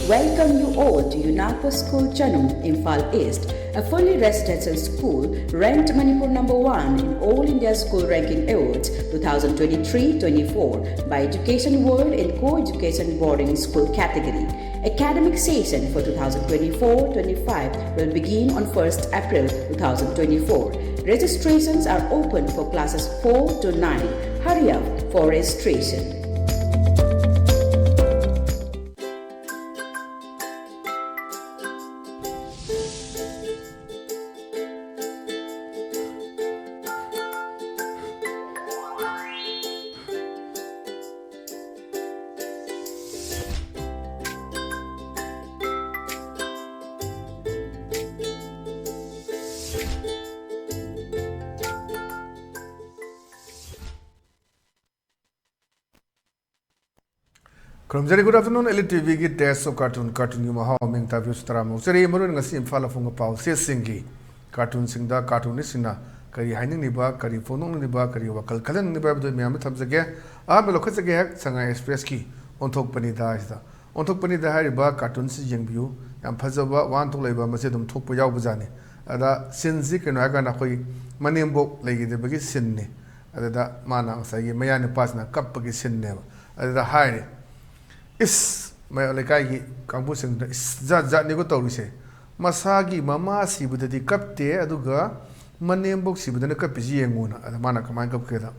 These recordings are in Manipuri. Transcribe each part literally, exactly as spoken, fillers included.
Welcome you all to UNAPO School Chanum, Imphal East, a fully residential school ranked Manipur number one in All India School Ranking Awards two thousand twenty-three twenty-four by Education World in Co-Education Boarding School category. Academic session for twenty twenty-four twenty-five will begin on first April two thousand twenty-four. Registrations are open for classes four to nine. Hurry up for registration. ꯈꯨꯔꯨꯝꯖꯔꯤ꯫ Good afternoon, Elite TVꯒꯤ Taste of Cartoon, cartoonꯒꯤ ꯃꯍꯥꯎ ꯑꯃ ꯇꯥꯕꯤꯌꯨ ꯇꯔꯥꯝꯅ ꯑꯣꯛꯆꯔꯤ꯫ ꯃꯔꯨꯑꯣꯏꯅ ꯉꯁꯤ ꯏꯝꯐꯥꯜ ꯑꯐꯣꯡꯕ ꯄꯥꯎꯆꯦꯁꯤꯡꯒꯤ cartoonꯁꯤꯡꯗ cartoonistꯁꯤꯡꯅ ꯀꯔꯤ ꯍꯥꯏꯅꯤꯡꯂꯤꯕ, ꯀꯔꯤ ꯐꯣꯡꯗꯣꯛꯅꯤꯡꯂꯤꯕ, ꯀꯔꯤ ꯋꯥꯈꯜ ꯈꯜꯍꯟꯅꯤꯡꯂꯤꯕ ꯍꯥꯏꯕꯗꯨ ꯑꯩ ꯃꯌꯥꯝꯗ ꯊꯝꯖꯒꯦ꯫ ꯑꯍꯥꯟꯕ ꯂꯧꯈꯠꯆꯒꯦ ꯍꯦꯛ ꯁꯉꯥꯏ ꯑꯦꯛꯁꯄ꯭ꯔꯦꯁꯀꯤ ꯑꯣꯟꯊꯣꯛꯄꯅꯤꯗꯥ ꯍꯥꯏꯁꯤꯗ꯫ ꯑꯣꯟꯊꯣꯛꯄꯅꯤꯗꯥ ꯍꯥꯏꯔꯤꯕ cartoonꯁꯤ ꯌꯦꯡꯕꯤꯌꯨ꯫ ꯌꯥꯝ ꯐꯖꯕ ꯋꯥꯍꯟꯊꯣꯛ ꯂꯩꯕ ꯃꯁꯤ ꯑꯗꯨꯝ ꯊꯣꯛꯄ ꯌꯥꯎꯕꯖꯥꯠꯅꯤ꯫ ꯑꯗ sceneꯁꯤ ꯀꯩꯅꯣ ꯍꯥꯏꯔꯀꯥꯟꯗ ꯑꯩꯈꯣꯏ ꯃꯅꯦꯝꯕꯣꯛ ꯂꯩꯈꯤꯗꯕꯒꯤ sceneꯅꯤ꯫ ꯑꯗꯨꯗ ꯃꯥꯅ ꯉꯁꯥꯏꯒꯤ ꯃꯌꯥ ꯅꯨꯄꯥꯁꯤꯅ ꯀꯞꯄꯒꯤ sceneꯅꯦꯕ꯫ ꯑꯗꯨꯗ ꯍꯥꯏꯔꯦ, "ꯏꯁ!" ꯃꯌꯥꯝ ꯂꯩꯀꯥꯏꯒꯤ ꯀꯥꯡꯕꯨꯁꯤꯡꯗ, "ꯏꯁ, ꯖꯥꯠ ꯖꯥꯠꯅꯤꯀꯣ ꯇꯧꯔꯤꯁꯦ꯫ ꯃꯁꯥꯒꯤ ꯃꯃꯥ ꯁꯤꯕꯗꯗꯤ ꯀꯞꯇꯦ, ꯑꯗꯨꯒ ꯃꯅꯦꯝꯕꯣꯛ ꯁꯤꯕꯗꯅ ꯀꯞꯄꯤꯁꯤ ꯌꯦꯡꯉꯨꯅ"꯫ ꯑꯗ ꯃꯥꯅ ꯀꯃꯥꯏꯅ ꯀꯞꯀꯦꯗ,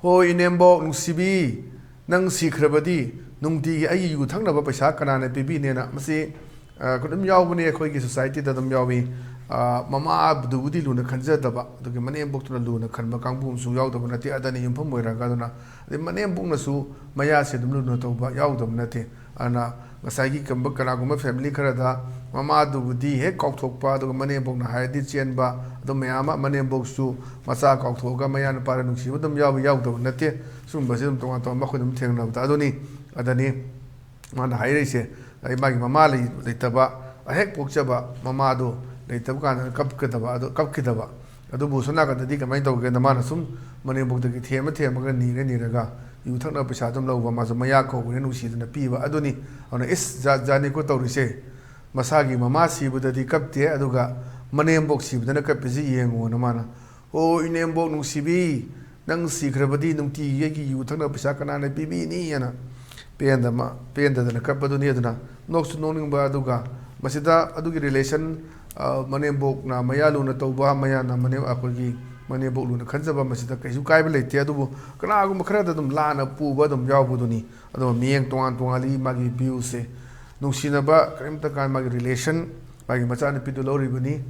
"ꯍꯣꯏ, ꯏꯅꯦꯝꯕꯣꯛ ꯅꯨꯡꯁꯤꯕꯤ, ꯅꯪ ꯁꯤꯈ꯭ꯔꯕꯗꯤ ꯅꯨꯡꯇꯤꯒꯤ ꯑꯩꯒꯤ ꯌꯨ ꯊꯛꯅꯕ ꯄꯩꯁꯥ ꯀꯅꯥꯅ ꯄꯤꯕꯤꯅꯦꯅ?" ꯃꯁꯤ, ꯑ, ꯑꯗꯨꯝ ꯌꯥꯎꯕꯅꯤ, ꯑꯩꯈꯣꯏꯒꯤ societyꯗ ꯑꯗꯨꯝ ꯌꯥꯎꯏ꯫ ꯑ, ꯃꯃꯥꯗꯨꯕꯨꯗꯤ ꯂꯨꯅ ꯈꯟꯖꯗꯕ, ꯑꯗꯨꯒꯤ ꯃꯅꯦꯝꯕꯣꯛꯇꯨꯅ ꯂꯨꯅ ꯈꯟꯕ ꯀꯥꯡꯕꯨ ꯑꯃꯁꯨ ꯌꯥꯎꯗꯕ ꯅꯠꯇꯦ꯫ ꯑꯗꯅꯤ ꯌꯨꯝꯐꯝ ꯑꯣꯏꯔꯒ ꯑꯗꯨꯅ, ꯑꯗꯩ ꯃꯅꯦꯝꯕꯣꯛꯅꯁꯨ ꯃꯌꯥꯁꯦ ꯑꯗꯨꯝ ꯂꯨꯅ ꯇꯧꯕ ꯌꯥꯎꯗꯕ ꯅꯠꯇꯦ꯫ ꯑꯗꯨꯅ ꯉꯁꯥꯏꯒꯤ ꯀꯝꯕ-, ꯀꯅꯥꯒꯨꯝꯕ family ꯈꯔꯗ ꯃꯃꯥꯗꯨꯕꯨꯗꯤ ꯍꯦꯛ ꯀꯥꯎꯊꯣꯛꯄ, ꯑꯗꯨꯒ ꯃꯅꯦꯝꯕꯣꯛꯅ ꯍꯥꯏꯔꯗꯤ ꯆꯦꯟꯕ, ꯑꯗꯨꯝ ꯃꯌꯥꯝ ꯑꯃ, ꯃꯅꯦꯝꯕꯣꯛꯁꯨ ꯃꯆꯥ ꯀꯥꯎꯊꯣꯛꯑꯒ ꯃꯌꯥ ꯅꯨꯄꯥꯗ ꯅꯨꯡꯁꯤꯕ ꯑꯗꯨꯝ ꯌꯥꯎꯕ ꯌꯥꯎꯗꯕ ꯅꯠꯇꯦ꯫ ꯁꯨꯝꯕꯁꯦ ꯑꯗꯨꯝ ꯇꯣꯉꯥꯟ ꯇꯣꯉꯥꯟꯕ ꯑꯩꯈꯣꯏ ꯑꯗꯨꯝ ꯊꯦꯡꯅꯕꯗ꯫ ꯑꯗꯨꯅꯤ, ꯑꯗꯅꯤ ꯃꯥꯅ ꯍꯥꯏꯔꯛꯏꯁꯦ, ꯑꯩ ꯃꯥꯒꯤ ꯃꯃꯥ ꯂꯩ-, ꯂꯩꯇꯕ, ꯑꯍꯦꯛ ꯄꯣꯛꯆꯕ ꯃꯃꯥꯗꯣ ꯂꯩꯇꯕ ꯀꯥꯟꯗ ꯀꯞꯀꯗꯕ, ꯑꯗꯣ ꯀꯞꯈꯤꯗꯕ꯫ ꯑꯗꯨꯕꯨ ꯁꯣꯝ ꯅꯥꯀꯟꯗꯗꯤ ꯀꯃꯥꯏꯅ ꯇꯧꯒꯦꯗ, ꯃꯥꯅ ꯁꯨꯝ ꯃꯅꯦꯝꯕꯣꯛꯇꯒꯤ ꯊꯦꯝꯃ ꯊꯦꯝꯃꯒ ꯅꯤꯔ ꯅꯤꯔꯒ ꯌꯨ ꯊꯛꯅꯕ ꯄꯩꯁꯥ ꯑꯗꯨꯝ ꯂꯧꯕ, ꯃꯥꯁꯨ ꯃꯌꯥ ꯀꯧꯕꯅꯤꯅ ꯅꯨꯡꯁꯤꯗꯅ ꯄꯤꯕ꯫ ꯑꯗꯨꯅꯤ, ꯑꯗꯨꯅ, "ꯏꯁ, ꯖꯥꯠ ꯖꯥꯠꯅꯤꯀꯣ ꯇꯧꯔꯤꯁꯦ, ꯃꯁꯥꯒꯤ ꯃꯃꯥ ꯁꯤꯕꯗꯗꯤ ꯀꯞꯇꯦ, ꯑꯗꯨꯒ ꯃꯅꯦꯝꯕꯣꯛ ꯁꯤꯕꯗꯅ ꯀꯞꯄꯤꯁꯤ ꯌꯦꯡꯉꯨꯅ" ꯃꯥꯅ꯫ "ꯑꯣ, ꯏꯅꯦꯝꯕꯣꯛ ꯅꯨꯡꯁꯤꯕꯤ, ꯅꯪ ꯁꯤꯈ꯭ꯔꯕꯗꯤ ꯅꯨꯡꯇꯤꯒꯤ ꯑꯩꯒꯤ ꯌꯨ ꯊꯛꯅꯕ ꯄꯩꯁꯥ ꯀꯅꯥꯅ ꯄꯤꯕꯤꯅꯤ?" ꯍꯥꯏꯅ ꯄꯦꯟꯗ-, ꯄꯦꯟꯗꯗꯅ ꯀꯞꯄꯗꯨꯅꯤ꯫ ꯑꯗꯨꯅ ꯅꯣꯛꯁꯨ ꯅꯣꯛꯅꯤꯡꯕ, ꯑꯗꯨꯒ ꯃꯁꯤꯗ ꯑꯗꯨꯒꯤ relation, ꯑ, ꯃꯅꯦꯝꯕꯣꯛꯅ ꯃꯌꯥ ꯂꯨꯅ ꯇꯧꯕ, ꯃꯌꯥꯅ ꯃꯅꯦꯝ-, ꯑꯩꯈꯣꯏꯒꯤ ꯃꯅꯦꯝꯕꯣꯛ ꯂꯨꯅ ꯈꯟꯖꯕ, ꯃꯁꯤꯗ ꯀꯩꯁꯨ ꯀꯥꯏꯕ ꯂꯩꯇꯦ꯫ ꯑꯗꯨꯕꯨ ꯀꯅꯥꯒꯨꯝꯕ ꯈꯔꯗ ꯑꯗꯨꯝ ꯂꯥꯟꯅ ꯄꯨꯕ ꯑꯗꯨꯝ ꯌꯥꯎꯕꯗꯨꯅꯤ꯫ ꯑꯗꯨꯒ ꯃꯤꯠꯌꯦꯡ ꯇꯣꯉꯥꯟ ꯇꯣꯉꯥꯟꯂꯤ, ꯃꯥꯒꯤ view ꯁꯦ ꯅꯨꯡꯁꯤꯅꯕ ꯀꯔꯤꯝꯇ ꯀꯥꯏ, ꯃꯥꯒꯤ relation, ꯃꯥꯒꯤ ꯃꯆꯥꯅꯨꯄꯤꯗꯨ ꯂꯧꯔꯤꯕꯅꯤ꯫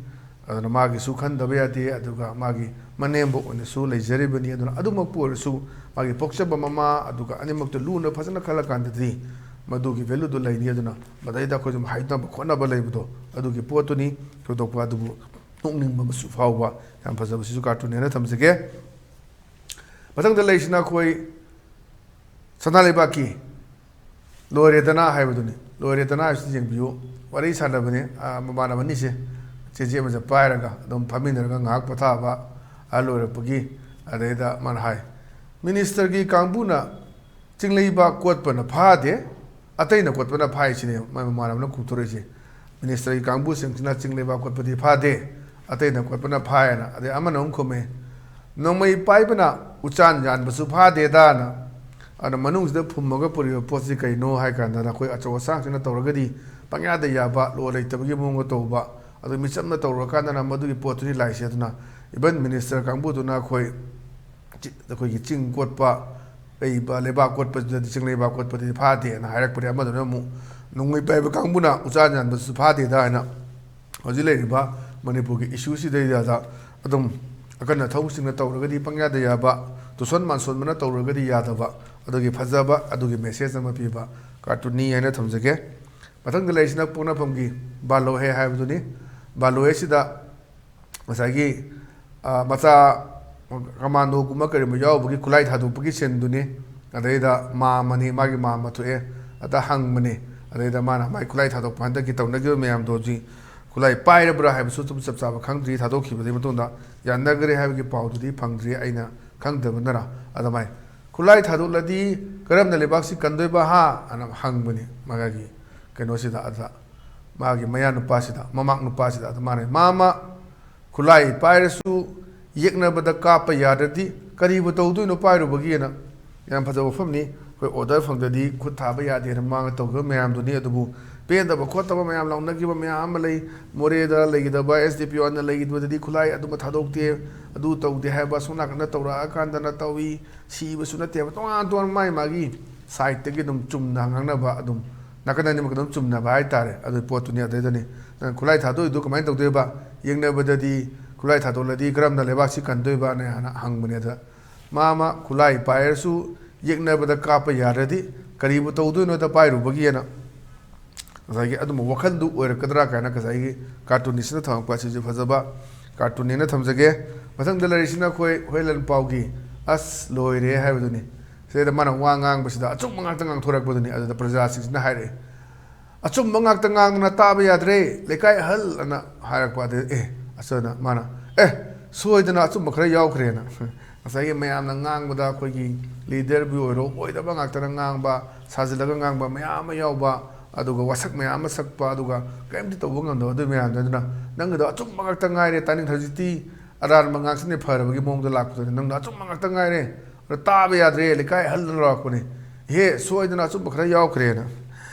ꯑꯗꯨꯅ ꯃꯥꯒꯤꯁꯨ ꯈꯟꯗꯕ ꯌꯥꯗꯦ, ꯑꯗꯨꯒ ꯃꯥꯒꯤ ꯃꯅꯦꯝꯕꯣꯛ ꯑꯣꯏꯅꯁꯨ ꯂꯩꯖꯔꯤꯕꯅꯤ꯫ ꯑꯗꯨꯅ ꯑꯗꯨꯃꯛꯄꯨ ꯑꯣꯏꯔꯁꯨ ꯃꯥꯒꯤ ꯄꯣꯛꯆꯕ ꯃꯃꯥ, ꯑꯗꯨꯒ ꯑꯅꯤꯃꯛꯇ ꯂꯨꯅ ꯐꯖꯅ ꯈꯜꯂꯀꯥꯟꯗꯗꯤ ꯃꯗꯨꯒꯤ value ꯗꯨ ꯂꯩꯅꯤ꯫ ꯑꯗꯨꯅ ꯃꯗꯩꯗ ꯑꯩꯈꯣꯏ ꯁꯨꯝ ꯍꯥꯏꯅꯕ ꯈꯣꯠꯅꯕ ꯂꯩꯕꯗꯣ, ꯑꯗꯨꯒꯤ ꯄꯣꯠꯇꯨꯅꯤ꯫ ꯊꯣꯏꯗꯣꯛꯄ ꯑꯗꯨꯕꯨ ꯅꯣꯛꯅꯤꯡꯕ ꯑꯃꯁꯨ ꯐꯥꯎꯕ ꯌꯥꯝ ꯐꯖꯕꯁꯤꯁꯨ cartoon ꯍꯥꯏꯅ ꯊꯝꯖꯒꯦ꯫ ꯃꯊꯪꯗ ꯂꯩꯔꯤꯁꯤꯅ ꯑꯩꯈꯣꯏ ꯁꯅꯥ ꯂꯩꯕꯥꯛꯀꯤ "ꯂꯣꯏꯔꯦꯗꯅ" ꯍꯥꯏꯕꯗꯨꯅꯤ꯫ "ꯂꯣꯏꯔꯦꯗꯅ" ꯍꯥꯏꯕꯁꯤ ꯌꯦꯡꯕꯤꯌꯨ꯫ ꯋꯥꯔꯤ ꯁꯥꯟꯅꯕꯅꯤ, ꯑ, ꯃꯃꯥꯟꯅꯕ ꯑꯅꯤꯁꯦ ꯆꯦꯆꯦ ꯑꯃꯁꯦ ꯄꯥꯏꯔꯒ ꯑꯗꯨꯝ ꯐꯝꯃꯤꯟꯅꯔꯒ ꯉꯥꯏꯍꯥꯛ ꯄꯣꯊꯥꯕ, ꯑ, ꯂꯣꯏꯔꯛꯄꯒꯤ꯫ ꯑꯗꯩꯗ ꯃꯥꯅ ꯍꯥꯏ, "Minister ꯒꯤ ꯀꯥꯡꯕꯨꯅ ꯆꯤꯡꯂꯩꯕꯥꯛ ꯀꯣꯠꯄꯅ ꯐꯥꯗꯦ, ꯑꯇꯩꯅ ꯀꯣꯠꯄꯅ ꯐꯥꯏ" ꯁꯤꯅꯦ ꯃꯥꯏ ꯃꯃꯥꯟꯅꯕꯅ ꯈꯨꯝꯊꯣꯔꯛꯏꯁꯦ꯫ "Minister ꯒꯤ ꯀꯥꯡꯕꯨꯁꯤꯡꯁꯤꯅ ꯆꯤꯡ ꯂꯩꯕꯥꯛ ꯀꯣꯠꯄꯗꯤ ꯐꯥꯗꯦ, ꯑꯇꯩꯅ ꯀꯣꯠꯄꯅ ꯐꯥꯏ" ꯍꯥꯏꯅ꯫ ꯑꯗꯩ ꯑꯃꯅ ꯑꯃꯨꯛ ꯈꯨꯝꯃꯦ, "ꯅꯣꯡꯃꯩ ꯄꯥꯏꯕꯅ ꯎꯆꯥꯟ ꯌꯥꯟꯕꯁꯨ ꯐꯥꯗꯦꯗꯥꯅ"꯫ ꯑꯗꯨꯅ ꯃꯅꯨꯡꯁꯤꯗ ꯐꯨꯝꯃꯒ ꯄꯨꯔꯤꯕ ꯄꯣꯠꯁꯤ ꯀꯩꯅꯣ ꯍꯥꯏ ꯀꯥꯟꯗ, ꯑꯩꯈꯣꯏ ꯑꯆꯧ ꯑꯁꯥꯡꯁꯤꯅ ꯇꯧꯔꯒꯗꯤ ꯄꯪꯌꯥꯗ ꯌꯥꯕ, ꯂꯣ ꯂꯩꯇꯕꯒꯤ ꯃꯑꯣꯡꯗ ꯇꯧꯕ, ꯑꯗꯨ ꯃꯤꯆꯝꯅ ꯇꯧꯔꯀꯥꯟꯗꯅ ꯃꯗꯨꯒꯤ ꯄꯣꯠꯇꯨꯅꯤ ꯂꯥꯛꯏꯁꯦ꯫ ꯑꯗꯨꯅ even minister ꯀꯥꯡꯕꯨꯗꯨꯅ ꯑꯩꯈꯣꯏ ꯆꯤ-, ꯑꯩꯈꯣꯏꯒꯤ ꯆꯤꯡ ꯀꯣꯠꯄ, ꯂꯩꯕ ꯂꯩꯕꯥꯛ ꯀꯣꯠꯄꯗꯨꯗꯗꯤ ꯆꯤꯡ ꯂꯩꯕꯥꯛ ꯀꯣꯠꯄꯗꯨꯗꯤ ꯐꯥꯗꯦꯅ ꯍꯥꯏꯔꯛꯄꯅꯦ꯫ ꯑꯃꯗꯨꯅ ꯑꯃꯨꯛ ꯅꯣꯡꯃꯩ ꯄꯥꯏꯕ ꯀꯥꯡꯕꯨꯅ ꯎꯆꯥꯟ ꯌꯥꯟꯕꯁꯨ ꯐꯥꯗꯦꯗ ꯍꯥꯏꯅ ꯍꯧꯖꯤꯛ ꯂꯩꯔꯤꯕ ꯃꯅꯤꯄꯨꯔꯒꯤ issue ꯁꯤꯗꯩꯗ ꯑꯗꯨꯝ ꯑꯀꯟ ꯑꯊꯧꯕꯁꯤꯡꯅ ꯇꯧꯔꯒꯗꯤ ꯄꯪꯌꯥꯗ ꯌꯥꯕ, ꯇꯨꯁꯣꯟ ꯃꯥꯟꯁꯣꯟꯕꯅ ꯇꯧꯔꯒꯗꯤ ꯌꯥꯗꯕ, ꯑꯗꯨꯒꯤ ꯐꯖꯕ ꯑꯗꯨꯒꯤ message ꯑꯃ ꯄꯤꯕ cartoon ꯅꯤ ꯍꯥꯏꯅ ꯊꯝꯖꯒꯦ꯫ ꯃꯊꯪꯗ ꯂꯩꯔꯤꯁꯤꯅ ꯄꯣꯛꯅꯐꯝꯒꯤ ꯕꯥꯂꯣꯍꯦ ꯍꯥꯏꯕꯗꯨꯅꯤ꯫ ꯕꯥꯂꯣꯍꯦꯁꯤꯗ ꯉꯁꯥꯏꯒꯤ, ꯑ, ꯃꯆꯥ commando ꯒꯨꯝꯕ ꯀꯔꯤꯒꯨꯝꯕ ꯌꯥꯎꯕꯒꯤ ꯈꯨꯠꯂꯥꯏ ꯊꯥꯗꯣꯛꯄꯒꯤ scene ꯗꯨꯅꯤ꯫ ꯑꯗꯩꯗ ꯃꯥꯝꯃꯅꯤ, ꯃꯥꯒꯤ ꯃꯥꯝꯃ ꯊꯣꯛꯑꯦ, ꯑꯗ ꯍꯪꯕꯅꯤ꯫ ꯑꯗꯩꯗ ꯃꯥꯅ ꯃꯥꯒꯤ ꯈꯨꯠꯂꯥꯏ ꯊꯥꯗꯣꯛꯄ ꯍꯟꯗꯛꯀꯤ ꯇꯧꯅꯈꯤꯕ ꯃꯌꯥꯝꯗꯣ ꯍꯧꯖꯤꯛ ꯈꯨꯠꯂꯥꯏ ꯄꯥꯏꯔꯕ꯭ꯔꯥ ꯍꯥꯏꯕꯁꯨ ꯑꯗꯨꯝ ꯆꯞ ꯆꯥꯕ ꯈꯪꯗ꯭ꯔꯤ, ꯊꯥꯗꯣꯛꯈꯤꯕꯗꯒꯤ ꯃꯇꯨꯡꯗ ꯌꯥꯅꯈ꯭ꯔꯦ ꯍꯥꯏꯕꯒꯤ ꯄꯥꯎꯗꯨꯗꯤ ꯐꯪꯗ꯭ꯔꯤ, ꯑꯩꯅ ꯈꯪꯗꯕꯅꯔ꯫ ꯑꯗꯨꯃꯥꯏ "ꯈꯨꯠꯂꯥꯏ ꯊꯥꯗꯣꯛꯂꯗꯤ ꯀꯔꯝꯅ ꯂꯩꯕꯥꯛꯁꯤ ꯀꯟꯗꯣꯏꯕ ꯍꯥ?" ꯑꯅ ꯍꯪꯕꯅꯤ ꯃꯥꯒꯤ ꯀꯩꯅꯣꯁꯤꯗ꯫ ꯑꯗ ꯃꯥꯒꯤ ꯃꯌꯥ ꯅꯨꯄꯥꯁꯤꯗ, ꯃꯃꯥꯛ ꯅꯨꯄꯥꯁꯤꯗ꯫ ꯑꯗ ꯃꯥꯅ, "ꯃꯥꯃ, ꯈꯨꯠꯂꯥꯏ ꯄꯥꯏꯔꯁꯨ ꯌꯦꯛꯅꯕꯗ ꯀꯥꯞꯄ ꯌꯥꯗ꯭ꯔꯗꯤ ꯀꯔꯤꯕꯨ ꯇꯧꯗꯣꯏꯅꯣ ꯄꯥꯏꯔꯨꯕꯒꯤꯅ?" ꯌꯥꯝ ꯐꯖꯕ ꯋꯥꯐꯝꯅꯤ꯫ ꯑꯩꯈꯣꯏ order ꯐꯪꯗ꯭ꯔꯗꯤ ꯈꯨꯠ ꯊꯥꯕ ꯌꯥꯗꯦꯅ ꯃꯃꯥꯡꯗ ꯇꯧꯈꯤꯕ ꯃꯌꯥꯝꯗꯨꯅꯤ꯫ ꯑꯗꯨꯕꯨ ꯄꯦꯟꯗꯕ ꯈꯣꯠꯇꯕ ꯃꯌꯥꯝ ꯂꯥꯎꯅꯈꯤꯕ ꯃꯌꯥꯝ ꯑꯃ ꯂꯩ꯫ ꯃꯣꯔꯦꯗ ꯂꯩꯒꯗꯕ S D P O ꯑꯅ ꯂꯩꯈꯤꯕꯗꯗꯤ ꯈꯨꯠꯂꯥꯏ ꯑꯗꯨꯃ ꯊꯥꯗꯣꯛꯇꯦ, ꯑꯗꯨ ꯇꯧꯗꯦ ꯍꯥꯏꯕ ꯑꯁꯣꯝ ꯅꯥꯀꯟꯗ ꯇꯧꯔꯛꯑꯀꯥꯟꯗꯅ ꯇꯧꯏ꯫ ꯁꯤꯕꯁꯨ ꯅꯠꯇꯦꯕ, ꯇꯣꯉꯥꯟ ꯇꯣꯉꯥꯟ ꯃꯥꯏ ꯃꯥꯒꯤ sideꯇꯒꯤ ꯑꯗꯨꯝ ꯆꯨꯝꯅ ꯉꯥꯡꯅꯕ, ꯑꯗꯨꯝ ꯅꯥꯀꯟ ꯑꯅꯤꯃꯛ ꯑꯗꯨꯝ ꯆꯨꯝꯅꯕ ꯍꯥꯏꯇꯥꯔꯦ꯫ ꯑꯗꯨꯒꯤ ꯄꯣꯠꯇꯨꯅꯤ꯫ ꯑꯗꯩꯗꯅꯤ ꯅꯪ ꯈꯨꯠꯂꯥꯏ ꯊꯥꯗꯣꯛꯏꯗꯨ ꯀꯃꯥꯏꯅ ꯇꯧꯗꯣꯏꯕ? ꯌꯦꯛꯅꯕꯗꯗꯤ ꯈꯨꯠꯂꯥꯏ ꯊꯥꯗꯣꯛꯂꯗꯤ ꯀꯔꯝꯅ ꯂꯩꯕꯥꯛꯁꯤ ꯀꯟꯗꯣꯏꯕꯅ ꯍꯥꯟꯅ ꯍꯪꯕꯅꯦ꯫ ꯑꯗ ꯃꯥꯃ, ꯈꯨꯠꯂꯥꯏ ꯄꯥꯏꯔꯁꯨ ꯌꯦꯛꯅꯕꯗ ꯀꯥꯞꯄ ꯌꯥꯗ꯭ꯔꯗꯤ ꯀꯔꯤꯕꯨ ꯇꯧꯗꯣꯏꯅꯣꯗ ꯄꯥꯏꯔꯨꯕꯒꯤꯅ꯫ ꯉꯁꯥꯏꯒꯤ ꯑꯗꯨꯝꯕ ꯋꯥꯈꯜꯗꯨ ꯑꯣꯏꯔꯛꯀꯗ꯭ꯔꯥ ꯀꯥꯏꯅ ꯉꯁꯥꯏꯒꯤ cartoonistꯅ ꯊꯝꯃꯛꯄ ꯑꯁꯤꯁꯨ ꯐꯖꯕ cartoonꯅꯦꯅ ꯊꯝꯖꯒꯦ꯫ ꯃꯊꯪꯗ ꯂꯩꯔꯤꯁꯤꯅ ꯑꯩꯈꯣꯏ ꯍꯨꯏꯂꯦꯟ ꯄꯥꯎꯒꯤ "ꯑꯁ ꯂꯣꯏꯔꯦ" ꯍꯥꯏꯕꯗꯨꯅꯤ꯫ ꯁꯤꯗꯩꯗ ꯃꯥꯅ ꯋꯥ ꯉꯥꯡꯕꯁꯤꯗ ꯑꯆꯨꯝꯕ ꯉꯥꯛꯇ ꯉꯥꯡꯊꯣꯔꯛꯄꯗꯨꯅꯤ꯫ ꯑꯗꯨꯗ ꯄ꯭ꯔꯖꯥꯁꯤꯡꯁꯤꯅ ꯍꯥꯏꯔꯛꯑꯦ, "ꯑꯆꯨꯝꯕ ꯉꯥꯛꯇ ꯉꯥꯡꯗꯅ ꯇꯥꯕ ꯌꯥꯗ꯭ꯔꯦ, ꯂꯩꯀꯥꯏ ꯑꯍꯜ" ꯑꯅ ꯍꯥꯏꯔꯛꯄ꯫ ꯑꯗꯨꯗ ꯑꯦ, ꯑꯆꯨꯝꯕꯅ ꯃꯥꯅ, "ꯑꯦ, ꯁꯣꯏꯗꯅ ꯑꯆꯨꯝꯕ ꯈꯔ ꯌꯥꯎꯈ꯭ꯔꯦꯅ"꯫ ꯉꯁꯥꯏꯒꯤ ꯃꯌꯥꯝꯅ ꯉꯥꯡꯕꯗ ꯑꯩꯈꯣꯏꯒꯤ leaderꯕꯨ ꯑꯣꯏꯔꯣ, ꯑꯣꯏꯗꯕ ꯉꯥꯛꯇꯅ ꯉꯥꯡꯕ, ꯁꯥꯖꯤꯜꯂꯒ ꯉꯥꯡꯕ ꯃꯌꯥꯝ ꯑꯃ ꯌꯥꯎꯕ, ꯑꯗꯨꯒ ꯋꯥꯁꯛ ꯃꯌꯥꯝ ꯑꯃ ꯁꯛꯄ, ꯑꯗꯨꯒ ꯀꯔꯤꯝꯇ ꯇꯧꯕ ꯉꯝꯗꯕ ꯑꯗꯨ ꯃꯌꯥꯝꯗꯣ꯫ ꯑꯗꯨꯅ ꯅꯪꯒꯤꯗꯣ ꯑꯆꯨꯝꯕ ꯉꯥꯛꯇ ꯉꯥꯏꯔꯦ, ꯇꯥꯅꯤꯡ ꯍꯧꯖꯤꯛꯇꯤ ꯑꯔꯥꯟꯕ ꯉꯥꯛꯁꯤꯅ ꯐꯔꯕꯒꯤ ꯃꯑꯣꯡꯗ ꯂꯥꯛꯄꯗꯨꯅꯤ꯫ ꯅꯪꯅ ꯑꯆꯨꯝꯕ ꯉꯥꯛꯇ ꯉꯥꯏꯔꯦ, ꯑꯗꯣ ꯇꯥꯕ ꯌꯥꯗ꯭ꯔꯦ, ꯂꯩꯀꯥꯏ ꯑꯍꯜꯗꯨꯅ ꯂꯥꯎꯔꯛꯄꯅꯤ, "ꯏꯍꯦ, ꯁꯣꯏꯗꯅ ꯑꯆꯨꯝꯕ ꯈꯔ ꯌꯥꯎꯈ꯭ꯔꯦꯅ"꯫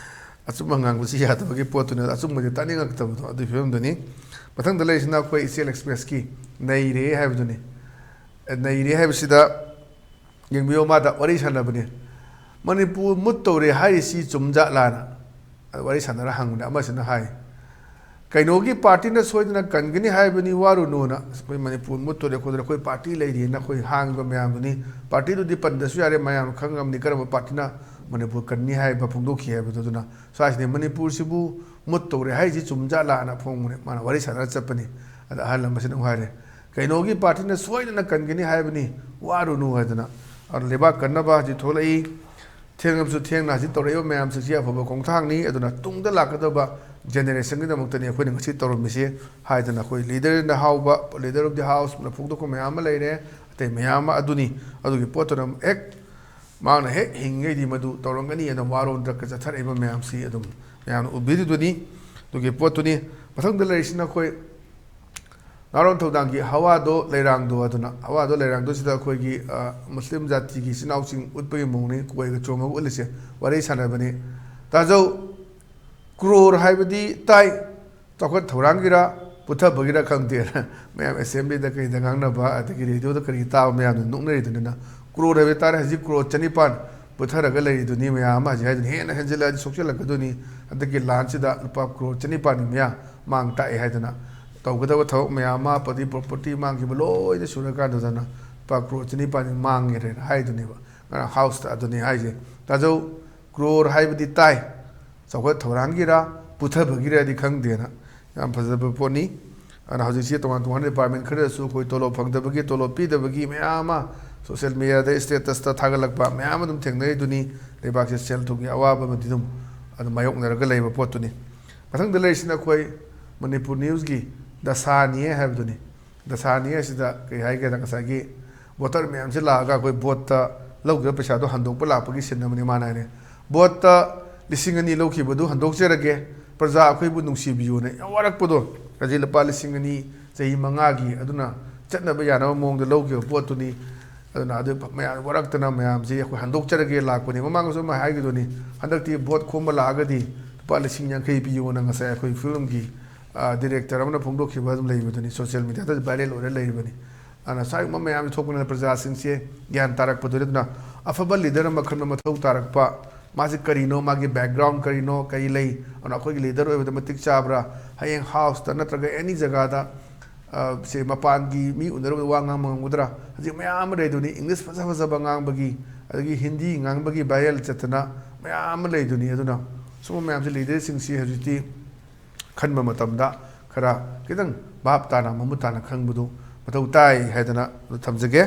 ꯑꯆꯨꯝꯕ ꯉꯥꯡꯕꯁꯤ ꯌꯥꯗꯕꯒꯤ ꯄꯣꯠꯇꯨꯅꯤ, ꯑꯆꯨꯝꯕꯗꯤ ꯇꯥꯅꯤꯡꯉꯛꯇꯕꯗꯣ, ꯑꯗꯨꯒꯤ ꯐꯤꯕꯝꯗꯨꯅꯤ꯫ ꯃꯊꯪꯗ ꯂꯩꯔꯤꯁꯤꯅ ꯑꯩꯈꯣꯏ ꯏꯆꯦꯜ ꯑꯦꯛꯁꯄ꯭ꯔꯦꯁꯀꯤ "ꯅꯩꯔꯦ" ꯍꯥꯏꯕꯗꯨꯅꯤ꯫ "ꯅꯩꯔꯦ" ꯍꯥꯏꯕꯁꯤꯗ ꯌꯦꯡꯕꯤꯌꯣ, ꯃꯥꯗ ꯋꯥꯔꯤ ꯁꯥꯟꯅꯕꯅꯤ꯫ "ꯃꯅꯤꯄꯨꯔ ꯃꯨꯠꯇꯧꯔꯦ ꯍꯥꯏꯔꯤꯁꯤ ꯆꯨꯝꯖꯥꯠꯂꯥꯅ?" ꯋꯥꯔꯤ ꯁꯥꯟꯅꯔ ꯍꯪꯕꯅꯦ꯫ ꯑꯃꯁꯤꯅ ꯍꯥꯏ, "ꯀꯩꯅꯣꯒꯤ ꯄꯥꯔꯇꯤꯅ ꯁꯣꯏꯗꯅ ꯀꯟꯒꯅꯤ ꯍꯥꯏꯕꯅꯤ, ꯋꯥꯔꯨꯅꯨꯅ꯫ ꯑꯩꯈꯣꯏ ꯃꯅꯤꯄꯨꯔ ꯃꯨꯠꯇꯣꯔꯦ ꯈꯣꯠꯇꯣꯔꯦ, ꯑꯩꯈꯣꯏ ꯄꯥꯔꯇꯤ ꯂꯩꯔꯤꯅ ꯑꯩꯈꯣꯏ ꯍꯥꯡꯉꯤꯕ ꯃꯌꯥꯝꯗꯨꯅꯤ꯫ ꯄꯥꯔꯇꯤꯗꯨꯗꯤ ꯄꯟꯗ꯭ꯔꯁꯨ ꯌꯥꯔꯦ, ꯃꯌꯥꯝ ꯈꯪꯉꯝꯅꯤ ꯀꯔꯝꯕ ꯄꯥꯔꯇꯤꯅ ꯃꯅꯤꯄꯨꯔ ꯀꯟꯅꯤ ꯍꯥꯏꯕ ꯐꯣꯡꯗꯣꯛꯈꯤ ꯍꯥꯏꯕꯗꯨ꯫ ꯑꯗꯨꯅ ꯁ꯭ꯋꯥꯏꯁꯤꯗꯤ ꯃꯅꯤꯄꯨꯔꯁꯤꯕꯨ ꯃꯨꯠꯇꯧꯔꯦ ꯍꯥꯏꯔꯤꯁꯤ ꯆꯨꯝꯖꯥꯠꯂꯥꯅ ꯐꯣꯡꯕꯅꯦ"꯫ ꯃꯥꯅ ꯋꯥꯔꯤ ꯁꯥꯟꯅꯔ ꯆꯠꯄꯅꯤ꯫ ꯑꯗ ꯑꯍꯜ ꯑꯃꯁꯤꯅ ꯑꯃꯨꯛ ꯍꯥꯏꯔꯦ, "ꯀꯩꯅꯣꯒꯤ ꯄꯥꯔꯇꯤꯅ ꯁꯣꯏꯗꯅ ꯀꯟꯒꯅꯤ ꯍꯥꯏꯕꯅꯤ, ꯋꯥꯔꯨꯅꯨ" ꯍꯥꯏꯗꯅ꯫ ꯑꯗꯨꯅ ꯂꯩꯕꯥꯛ ꯀꯟꯅꯕ ꯍꯧꯖꯤꯛ ꯊꯣꯛꯂꯛꯏ꯫ ꯊꯦꯡꯂꯕꯁꯨ ꯊꯦꯡꯅ ꯍꯧꯖꯤꯛ ꯇꯧꯔꯛꯏꯕ ꯃꯌꯥꯝꯁꯤꯡꯁꯤ ꯑꯐꯕ ꯈꯣꯡꯊꯥꯡꯅꯤ꯫ ꯑꯗꯨꯅ ꯇꯨꯡꯗ ꯂꯥꯛꯀꯗꯕ generationꯒꯤꯗꯃꯛꯇꯅꯤ ꯑꯩꯈꯣꯏꯅ ꯉꯁꯤ ꯇꯧꯔꯝꯃꯤꯁꯦ ꯍꯥꯏꯗꯅ ꯑꯩꯈꯣꯏ leaderꯅ ꯍꯥꯎꯕ, leader of the houseꯅ ꯐꯣꯡꯗꯣꯛꯄ ꯃꯌꯥꯝ ꯑꯃ ꯂꯩꯔꯦ꯫ ꯑꯇꯩ ꯃꯌꯥꯝ ꯑꯃ ꯑꯗꯨꯅꯤ꯫ ꯑꯗꯨꯒꯤ ꯄꯣꯠꯇꯨꯅ ꯍꯦꯛ ꯃꯍꯥꯛꯅ ꯍꯦꯛ ꯍꯤꯡꯉꯤꯉꯩꯗꯤ ꯃꯗꯨ ꯇꯧꯔꯝꯒꯅꯤ꯫ ꯑꯗꯨꯝ ꯋꯥꯔꯣꯜꯗ ꯆꯠꯊꯔꯛꯏꯕ ꯃꯌꯥꯝꯁꯤ ꯑꯗꯨꯝ ꯃꯌꯥꯝꯅ ꯎꯕꯤꯔꯤꯗꯨꯅꯤ꯫ ꯑꯗꯨꯒꯤ ꯄꯣꯠꯇꯨꯅꯤ꯫ ꯃꯊꯪꯗ ꯂꯩꯔꯤꯁꯤꯅ ꯑꯩꯈꯣꯏ ꯅꯥꯔꯣꯟ ꯊꯧꯗꯥꯡꯒꯤ ꯍꯋꯥꯗꯣ ꯂꯩꯔꯥꯡꯗꯣ ꯑꯗꯨꯅ, ꯍꯋꯥꯗꯣ ꯂꯩꯔꯥꯡꯗꯣꯁꯤꯗ ꯑꯩꯈꯣꯏꯒꯤ, ꯑ, ꯃꯨꯁꯂꯤꯝ ꯖꯥꯇꯤꯒꯤ ꯏꯆꯤꯟ ꯏꯅꯥꯎꯁꯤꯡ ꯎꯠꯄꯒꯤ ꯃꯑꯣꯡꯅꯤ ꯀꯣꯏꯒ ꯆꯣꯝꯃꯒ ꯎꯠꯂꯤꯁꯦ꯫ ꯋꯥꯔꯤ ꯁꯥꯟꯅꯕꯅꯤ꯫ ꯇꯥꯖꯧ, ꯀ꯭ꯔꯣꯔ ꯍꯥꯏꯕꯗꯤ ꯇꯥꯏ, ꯆꯥꯎꯈꯠ ꯊꯧꯔꯥꯡꯒꯤꯔ ꯄꯨꯊꯕꯒꯤꯔ ꯈꯪꯗꯦ꯫ ꯃꯌꯥꯝ ꯑꯦꯁꯦꯝꯕ꯭ꯂꯤꯗ ꯀꯩꯗ ꯉꯥꯡꯅꯕ, ꯑꯗꯒꯤ ꯔꯦꯗꯤꯑꯣꯗ ꯀꯔꯤ ꯇꯥꯕ ꯃꯌꯥꯝꯗꯨ ꯅꯣꯛꯅꯔꯤꯗꯨꯅꯤꯅ꯫ ꯀ꯭ꯔꯣꯔ ꯍꯥꯏꯕ ꯇꯥꯔꯦ, ꯍꯧꯖꯤꯛ ꯀ꯭ꯔꯣꯔ ꯆꯅꯤꯄꯥꯟ ꯄꯨꯊꯔꯒ ꯂꯩꯔꯤꯗꯨꯅꯤ꯫ ꯃꯌꯥꯝ ꯑꯃ ꯍꯧꯖꯤꯛ ꯍꯥꯏꯗꯨꯅ ꯍꯦꯟꯅ ꯍꯦꯟꯖꯤꯜꯂꯛꯑꯗꯤ ꯁꯣꯛꯆꯤꯜꯂꯛꯀꯗꯣꯏꯅꯤ꯫ ꯍꯟꯗꯛꯀꯤ ꯂꯥꯟꯁꯤꯗ ꯂꯨꯄꯥ ꯀ꯭ꯔꯣꯔ ꯆꯅꯤꯄꯥꯟꯒꯤ ꯃꯌꯥ ꯃꯥꯡ ꯇꯥꯛꯑꯦ ꯍꯥꯏꯗꯅ ꯇꯧꯒꯗꯕ ꯊꯕꯛ ꯃꯌꯥꯝ ꯑꯃ, ꯄ꯭ꯔꯣꯄꯔꯇꯤ, ꯄ꯭ꯔꯣꯄꯔꯇꯤ ꯃꯥꯡꯈꯤꯕ ꯂꯣꯏꯅ ꯁꯨꯔꯀꯥꯟꯗꯨꯗꯅ ꯂꯨꯄꯥ ꯀ꯭ꯔꯣꯔ ꯆꯅꯤꯄꯥꯟ ꯃꯥꯡꯉꯦꯅ ꯍꯥꯏꯗꯨꯅꯦꯕ꯫ ꯉꯔꯥꯡ ꯍꯥꯎꯁꯇ ꯑꯗꯨꯅꯤ ꯍꯥꯏꯁꯦ꯫ ꯇꯥꯖꯧ, ꯀ꯭ꯔꯣꯔ ꯍꯥꯏꯕꯗꯤ ꯇꯥꯏ, ꯆꯥꯎꯈꯠ ꯊꯧꯔꯥꯡꯒꯤꯔ ꯄꯨꯊꯕꯒꯤꯔꯗꯤ ꯈꯪꯗꯦꯅ꯫ ꯌꯥꯝ ꯐꯖꯕ ꯄꯣꯠꯅꯤ꯫ ꯑꯗꯨꯅ ꯍꯧꯖꯤꯛꯁꯤ ꯇꯣꯉꯥꯟ ꯇꯣꯉꯥꯟꯕ ꯗꯤꯄꯥꯔꯠꯃꯦꯟ ꯈꯔꯗꯁꯨ ꯑꯩꯈꯣꯏ ꯇꯣꯂꯣꯞ ꯐꯪꯗꯕꯒꯤ, ꯇꯣꯂꯣꯞ ꯄꯤꯗꯕꯒꯤ ꯃꯌꯥꯝ ꯑꯃ ꯁꯣꯁꯤꯌꯦꯜ ꯃꯦꯗꯤꯌꯥꯗ, ꯁ꯭ꯇꯦꯇꯁꯇ ꯊꯥꯒꯠꯂꯛꯄ ꯃꯌꯥꯝ ꯑꯗꯨꯝ ꯊꯦꯡꯅꯔꯤꯗꯨꯅꯤ꯫ ꯂꯩꯕꯥꯛꯁꯦ ꯁꯦꯜ ꯊꯨꯝꯒꯤ ꯑꯋꯥꯕ ꯑꯃꯗꯤ ꯑꯗꯨꯝ, ꯑꯗꯨꯝ ꯃꯥꯌꯣꯛꯅꯔꯒ ꯂꯩꯕ ꯄꯣꯠꯇꯨꯅꯤ꯫ ꯃꯊꯪꯗ ꯂꯩꯔꯤꯁꯤꯅ ꯑꯩꯈꯣꯏ ꯃꯅꯤꯄꯨꯔ ꯅ꯭ꯌꯨꯁꯀꯤ ꯗꯁꯥꯅꯤ ꯍꯥꯏꯕꯗꯨꯅꯤ꯫ ꯗꯁꯥꯅꯤ ꯑꯁꯤꯗ ꯀꯩ ꯍꯥꯏꯒꯦꯗ, ꯉꯁꯥꯏꯒꯤ ꯚꯣꯇꯔ ꯃꯌꯥꯝꯁꯦ ꯂꯥꯛꯑꯒ ꯑꯩꯈꯣꯏ ꯚꯣꯠꯇ ꯂꯧꯈꯤꯕ ꯄꯩꯁꯥꯗꯣ ꯍꯟꯗꯣꯛꯄ ꯂꯥꯛꯄꯒꯤ ꯁꯤꯟ ꯑꯃꯅꯤ ꯃꯥꯅ ꯍꯥꯏꯅꯦ꯫ ꯚꯣꯠꯇ ꯂꯤꯁꯤꯡ ꯑꯅꯤ ꯂꯧꯈꯤꯕꯗꯨ ꯍꯟꯗꯣꯛꯆꯔꯒꯦ, ꯄ꯭ꯔꯖꯥ ꯑꯩꯈꯣꯏꯕꯨ ꯅꯨꯡꯁꯤꯕꯤꯌꯨꯅ ꯌꯥꯝ ꯋꯥꯔꯛꯄꯗꯣ꯫ ꯍꯧꯖꯤꯛ ꯂꯨꯄꯥ ꯂꯤꯁꯤꯡ ꯑꯅꯤ ꯆꯍꯤ ꯃꯉꯥꯒꯤ ꯑꯗꯨꯅ ꯆꯠꯅꯕ ꯌꯥꯅꯕ ꯃꯑꯣꯡꯗ ꯂꯧꯈꯤꯕ ꯄꯣꯠꯇꯨꯅꯤ꯫ ꯑꯗꯨꯅ ꯑꯗꯨ ꯃꯌꯥꯝ ꯋꯥꯔꯛꯇꯅ ꯃꯌꯥꯝꯁꯤ ꯑꯩꯈꯣꯏ ꯍꯟꯗꯣꯛꯆꯔꯒꯦ ꯂꯥꯛꯄꯅꯤ꯫ ꯃꯃꯥꯡꯗꯁꯨ ꯑꯃ ꯍꯥꯏꯈꯤꯗꯨꯅꯤ, ꯍꯟꯗꯛꯇꯤ ꯚꯣꯠ ꯈꯣꯝꯕ ꯂꯥꯛꯑꯒꯗꯤ ꯂꯨꯄꯥ ꯂꯤꯁꯤꯡ ꯌꯥꯡꯈꯩ ꯄꯤꯌꯨꯅ ꯉꯁꯥꯏ ꯑꯩꯈꯣꯏ ꯐꯤꯂꯝꯒꯤ, ꯑ, ꯗꯤꯔꯦꯛꯇꯔ ꯑꯃꯅ ꯐꯣꯡꯗꯣꯛꯈꯤꯕ ꯑꯗꯨꯝ ꯂꯩꯕꯗꯨꯅꯤ, ꯁꯣꯁꯤꯌꯦꯜ ꯃꯦꯗꯤꯌꯥꯗ ꯚꯥꯏꯔꯦꯜ ꯑꯣꯏꯔ ꯂꯩꯔꯤꯕꯅꯤ꯫ ꯑꯗꯨꯅ ꯁ꯭ꯋꯥꯏꯒꯨꯝꯕ ꯃꯌꯥꯝꯁꯤ ꯊꯣꯛꯄꯅꯤꯅ ꯄ꯭ꯔꯖꯥꯁꯤꯡꯁꯦ ꯒ꯭ꯌꯥꯟ ꯇꯥꯔꯛꯄꯗꯨꯅꯤ꯫ ꯑꯗꯨꯅ ꯑꯐꯕ ꯂꯤꯗꯔ ꯑꯃ ꯈꯟꯕ ꯃꯊꯧ ꯇꯥꯔꯛꯄ, ꯃꯥꯁꯤ ꯀꯔꯤꯅꯣ, ꯃꯥꯒꯤ ꯕꯦꯛꯒ꯭ꯔꯥꯎꯟ ꯀꯔꯤꯅꯣ, ꯀꯔꯤ ꯂꯩ, ꯑꯗꯨꯅ ꯑꯩꯈꯣꯏꯒꯤ ꯂꯤꯗꯔ ꯑꯣꯏꯕꯗ ꯃꯇꯤꯛ ꯆꯥꯕ꯭ꯔꯥ, ꯍꯌꯦꯡ ꯍꯥꯎꯁꯇ ꯅꯠꯇ꯭ꯔꯒ ꯑꯦꯅꯤ ꯖꯒꯥꯗ, ꯑ, ꯁꯦ ꯃꯄꯥꯟꯒꯤ ꯃꯤ ꯎꯅꯔꯨꯕꯗ ꯋꯥ ꯉꯥꯡꯕ ꯉꯝꯒꯗ꯭ꯔꯥ? ꯍꯧꯖꯤꯛ ꯃꯌꯥꯝ ꯑꯃ ꯂꯩꯗꯨꯅꯤ, ꯏꯪꯂꯤꯁ ꯐꯖ ꯐꯖꯕ ꯉꯥꯡꯕꯒꯤ, ꯑꯗꯒꯤ ꯍꯤꯟꯗꯤ ꯉꯥꯡꯕꯒꯤ ꯚꯥꯏꯔꯦꯜ ꯆꯠꯇꯅ ꯃꯌꯥꯝ ꯑꯃ ꯂꯩꯗꯨꯅꯤ꯫ ꯑꯗꯨꯅ ꯁꯨꯝꯕ ꯃꯌꯥꯝꯁꯦ ꯂꯤꯗꯔꯁꯤꯡꯁꯤ ꯍꯧꯖꯤꯛꯇꯤ ꯈꯟꯕ ꯃꯇꯝꯗ ꯈꯔ ꯈꯤꯇꯪ ꯚꯥꯞ ꯇꯥꯅ, ꯃꯃꯨꯠ ꯇꯥꯅ ꯈꯪꯕꯗꯨ ꯃꯊꯧ ꯇꯥꯏ ꯍꯥꯏꯗꯅ ꯊꯝꯖꯒꯦ꯫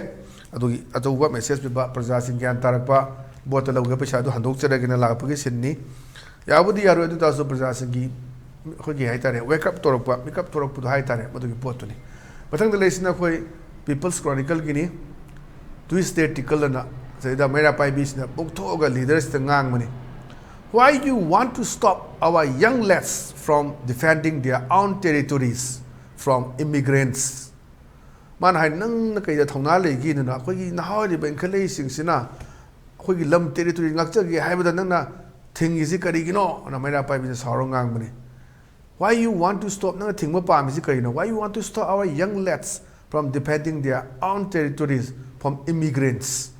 ꯑꯗꯨꯒꯤ ꯑꯆꯧꯕ ꯃꯦꯁꯦꯖ ꯄꯤꯕ, ꯄ꯭ꯔꯖꯥꯁꯤꯡ ꯒ꯭ꯌꯥꯟ ꯇꯥꯔꯛꯄ, ꯚꯣꯠꯇ ꯂꯧꯈꯤꯕ ꯄꯩꯁꯥꯗꯨ ꯍꯟꯗꯣꯛꯆꯔꯒꯦꯅ ꯂꯥꯛꯄꯒꯤ ꯁꯤꯟꯅꯤ꯫ ꯌꯥꯕꯨꯗꯤ ꯌꯥꯔꯣꯏ, ꯑꯗꯨ ꯇꯥꯔꯁꯨ ꯄ꯭ꯔꯖꯥꯁꯤꯡꯒꯤ ꯑꯩꯈꯣꯏꯒꯤ ꯍꯥꯏꯇꯥꯔꯦ, ꯋꯦꯛ ꯑꯞ ꯇꯧꯔꯛꯄ, ꯃꯤꯀꯞ ꯊꯣꯔꯛꯄꯗꯣ ꯍꯥꯏꯇꯥꯔꯦ, ꯃꯗꯨꯒꯤ ꯄꯣꯠꯇꯨꯅꯤ꯫ ꯃꯊꯪꯗ ꯂꯩꯔꯤꯁꯤꯅ ꯑꯩꯈꯣꯏ ꯄꯤꯄꯜꯁ ꯀ꯭ꯔꯣꯅꯤꯀꯜꯒꯤꯅꯤ꯫ ꯇ꯭ꯌꯨꯁꯗꯦ ꯇꯤꯀꯜ ꯑꯅ ꯑꯗꯨꯗ ꯃꯩꯔꯥ ꯄꯥꯏꯕꯤꯁꯤꯅ ꯄꯣꯛꯊꯣꯛꯑꯒ ꯂꯤꯗꯔꯁꯤꯗ ꯉꯥꯡꯕꯅꯤ, "Why you want to stop our young lads from defending their own territories from immigrants?" ꯃꯥꯅ ꯍꯥꯏ, "ꯅꯪꯅ ꯀꯩꯗ ꯊꯧꯅꯥ ꯂꯩꯒꯦꯗꯨꯅ ꯑꯩꯈꯣꯏꯒꯤ ꯅꯍꯥ ꯑꯣꯏꯔꯤꯕ ꯏꯟꯈꯠꯂꯛꯏꯁꯤꯡꯁꯤꯅ ꯑꯩꯈꯣꯏꯒꯤ ꯂꯝ ꯇꯦꯔꯤꯇꯣꯔꯤ ꯉꯥꯛꯆꯒꯦ ꯍꯥꯏꯕꯗ ꯅꯪꯅ ꯊꯤꯡꯉꯤꯁꯤ ꯀꯔꯤꯒꯤꯅꯣ?" ꯑꯅ ꯃꯩꯔꯥ ꯄꯥꯏꯕꯤꯅ ꯁꯥꯎꯔꯒ ꯉꯥꯡꯕꯅꯤ꯫ "Why you want to stop? ꯅꯪꯅ ꯊꯤꯡꯕ ꯄꯥꯝꯃꯤꯁꯤ ꯀꯔꯤꯅꯣ? Why you want to stop our young lads from defending their own territories from immigrants?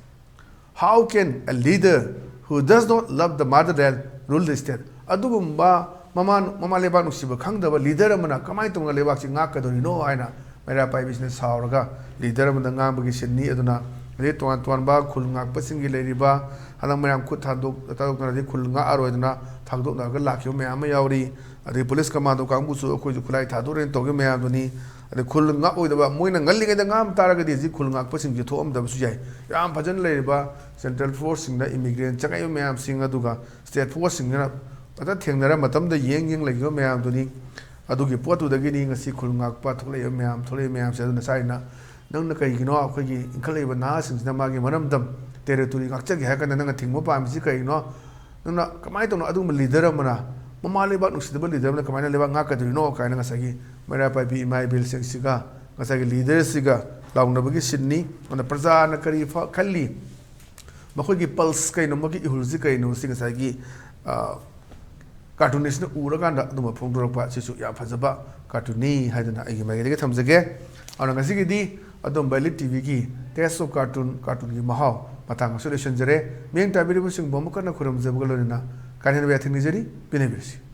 How can a leader who does not love the motherland rule the state?" ꯑꯗꯨꯒꯨꯝꯕ ꯃꯃꯥ, ꯃꯃꯥ ꯂꯩꯕꯥꯛ ꯅꯨꯡꯁꯤꯕ ꯈꯪꯗꯕ ꯂꯤꯗꯔ ꯑꯃꯅ ꯀꯃꯥꯏꯅ ꯇꯧꯅ ꯂꯩꯕꯥꯛꯁꯤ ꯉꯥꯛꯀꯗꯧꯔꯤꯅꯣ ꯍꯥꯏꯅ ꯃꯩꯔꯥ ꯄꯥꯏꯕꯤꯁꯤꯅ ꯁꯥꯎꯔꯒ ꯂꯤꯗꯔ ꯑꯃꯗ ꯉꯥꯡꯕꯒꯤ ꯁꯤꯟꯅꯤ꯫ ꯑꯗꯨꯅ ꯍꯧꯖꯤꯛ ꯇꯣꯉꯥꯟ ꯇꯣꯉꯥꯟꯕ ꯈꯨꯜ ꯉꯥꯛꯄꯁꯤꯡꯒꯤ ꯂꯩꯔꯤꯕ ꯍꯟꯗꯛ ꯃꯌꯥꯝ ꯈꯨꯠ ꯊꯥꯗꯣꯛ-, ꯊꯥꯗꯣꯛꯅꯔꯗꯤ ꯈꯨꯜ ꯉꯥꯛꯑꯔꯣꯏꯗꯅ ꯊꯥꯗꯣꯛꯅꯔꯒ ꯂꯥꯛꯈꯤꯕ ꯃꯌꯥꯝ ꯑꯃ ꯌꯥꯎꯔꯤ꯫ ꯑꯗꯩ ꯄꯨꯂꯤꯁ ꯀꯃꯥꯟꯗꯣ ꯀꯥꯡꯕꯨꯁꯨ ꯑꯩꯈꯣꯏꯁꯨ ꯈꯨꯠꯂꯥꯏ ꯊꯥꯗꯣꯛꯔꯦꯅ ꯇꯧꯈꯤꯕ ꯃꯌꯥꯝꯗꯨꯅꯤ꯫ ꯑꯗꯩ ꯈꯨꯜ ꯉꯥꯛꯑꯣꯏꯗꯕ, ꯃꯣꯏꯅ ꯉꯜꯂꯤꯉꯩꯗ ꯉꯥꯡ ꯇꯥꯔꯒꯗꯤ ꯍꯧꯖꯤꯛ ꯈꯨꯜ ꯉꯥꯛꯄꯁꯤꯡꯁꯦ ꯊꯣꯛꯑꯝꯗꯕꯁꯨ ꯌꯥꯏ꯫ ꯌꯥꯝ ꯐꯖꯅ ꯂꯩꯔꯤꯕ ꯁꯦꯟꯇ꯭ꯔꯦꯜ ꯐꯣꯔꯁꯁꯤꯡꯗ ꯏꯃꯤꯒ꯭ꯔꯦꯟ ꯆꯪꯉꯛꯏꯕ ꯃꯌꯥꯝꯁꯤꯡ ꯑꯗꯨꯒ ꯁ꯭ꯇꯦꯠ ꯐꯣꯔꯁꯁꯤꯡꯁꯤꯅ ꯐꯖꯅ ꯊꯦꯡꯅꯔ ꯃꯇꯝꯗ ꯌꯦꯡ ꯌꯦꯡ ꯂꯩꯈꯤꯕ ꯃꯌꯥꯝꯗꯨꯅꯤ꯫ ꯑꯗꯨꯒꯤ ꯄꯣꯠꯇꯨꯗꯒꯤꯅꯤ ꯉꯁꯤ ꯈꯨꯜ ꯉꯥꯛꯄ ꯊꯣꯛꯂꯛꯏꯕ ꯃꯌꯥꯝ, ꯊꯣꯛꯂꯛꯏꯕ ꯃꯌꯥꯝꯁꯦ꯫ ꯑꯗꯨꯅ ꯁꯥꯏꯅ ꯅꯪꯅ ꯀꯩꯒꯤꯅꯣ ꯑꯩꯈꯣꯏꯒꯤ ꯏꯟꯈꯠꯂꯛꯏꯕ ꯅꯍꯥꯁꯤꯡꯁꯤꯅ ꯃꯥꯒꯤ ꯃꯔꯝꯗꯝ ꯇꯦꯔꯤꯇꯣꯔꯤ ꯉꯥꯛꯆꯒꯦ ꯍꯥꯏꯔ ꯀꯥꯟꯗ ꯅꯪꯅ ꯊꯤꯡꯕ ꯄꯥꯝꯃꯤꯁꯤ ꯀꯩꯒꯤꯅꯣ? ꯅꯪꯅ ꯀꯃꯥꯏꯅ ꯇꯧꯅ ꯑꯗꯨꯒꯨꯝꯕ ꯂꯤꯗꯔ ꯑꯃꯅ ꯃꯃꯥ ꯂꯩꯕꯥꯛ ꯅꯨꯡꯁꯤꯗꯕ ꯂꯤꯗꯔ ꯑꯃꯅ ꯀꯃꯥꯏꯅ ꯂꯩꯕꯥꯛ ꯉꯥꯛꯀꯗꯣꯏꯅꯣ ꯀꯥꯏꯅ ꯉꯁꯥꯏꯒꯤ ꯃꯩꯔꯥ ꯄꯥꯏꯕꯤ ꯏꯃꯥ ꯏꯕꯦꯜꯁꯤꯡꯁꯤꯒ ꯉꯁꯥꯏꯒꯤ ꯂꯤꯗꯔꯁꯤꯒ ꯂꯥꯎꯅꯕꯒꯤ ꯁꯤꯟꯅꯤ꯫ ꯑꯗꯨꯅ ꯄ꯭ꯔꯖꯥꯅ ꯀꯔꯤ ꯐ-, ꯈꯜꯂꯤ, ꯃꯈꯣꯏꯒꯤ ꯄꯜꯁ ꯀꯩꯅꯣ, ꯃꯈꯣꯏꯒꯤ ꯏꯍꯨꯜꯁꯤ ꯀꯩꯅꯣ, ꯁꯤ ꯉꯁꯥꯏꯒꯤ, ꯑ, ꯀꯥꯔꯇꯨꯟ ꯑꯁꯤꯅ ꯎꯔꯀꯥꯟꯗ ꯑꯗꯨꯝꯕ ꯐꯣꯡꯗꯣꯔꯛꯄ, ꯁꯤꯁꯨ ꯌꯥꯝ ꯐꯖꯕ ꯀꯥꯔꯇꯨꯟꯅꯤ ꯍꯥꯏꯗꯨꯅ ꯑꯩꯒꯤ ꯃꯥꯏꯀꯩꯗꯒꯤ ꯊꯝꯖꯒꯦ꯫ ꯑꯗꯨꯅ ꯉꯁꯤꯒꯤꯗꯤ ꯑꯗꯣꯝ ꯕꯥꯏꯂꯤꯠ ꯇꯤꯚꯤꯒꯤ Taste of Cartoon, ꯀꯥꯔꯇꯨꯟꯒꯤ ꯃꯍꯥꯎ ꯃꯇꯥꯡ ꯑꯁꯤꯗ ꯂꯣꯏꯁꯤꯟꯖꯔꯦ꯫ ꯃꯤꯠꯌꯦꯡ ꯇꯥꯕꯤꯔꯤꯕꯁꯤꯡꯕꯨ ꯑꯃꯨꯛ ꯍꯟꯅ ꯈꯨꯔꯨꯝꯖꯕꯒ ꯂꯣꯏꯅꯅ ꯀꯥꯏꯅꯕ ꯌꯥꯊꯪ ꯅꯤꯖꯔꯤ꯫ ꯄꯦꯟꯅꯕꯤꯔꯁꯤ꯫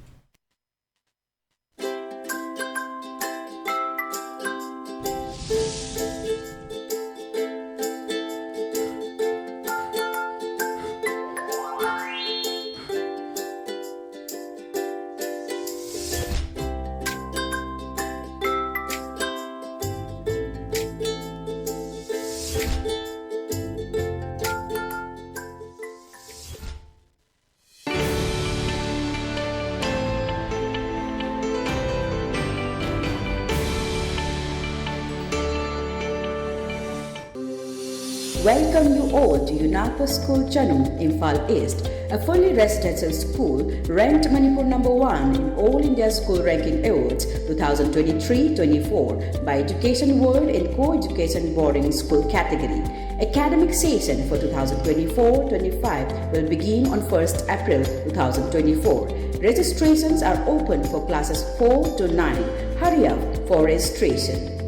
Welcome you all to Yunapa School Chanung, Imphal East, a fully residential school ranked Manipur number one in All India School Ranking Awards two thousand twenty-three twenty-four by Education World in Co-Education Boarding School category. Academic session for two thousand twenty-four twenty-five will begin on first April two thousand twenty-four. Registrations are open for classes four to nine. Hurry up for registration.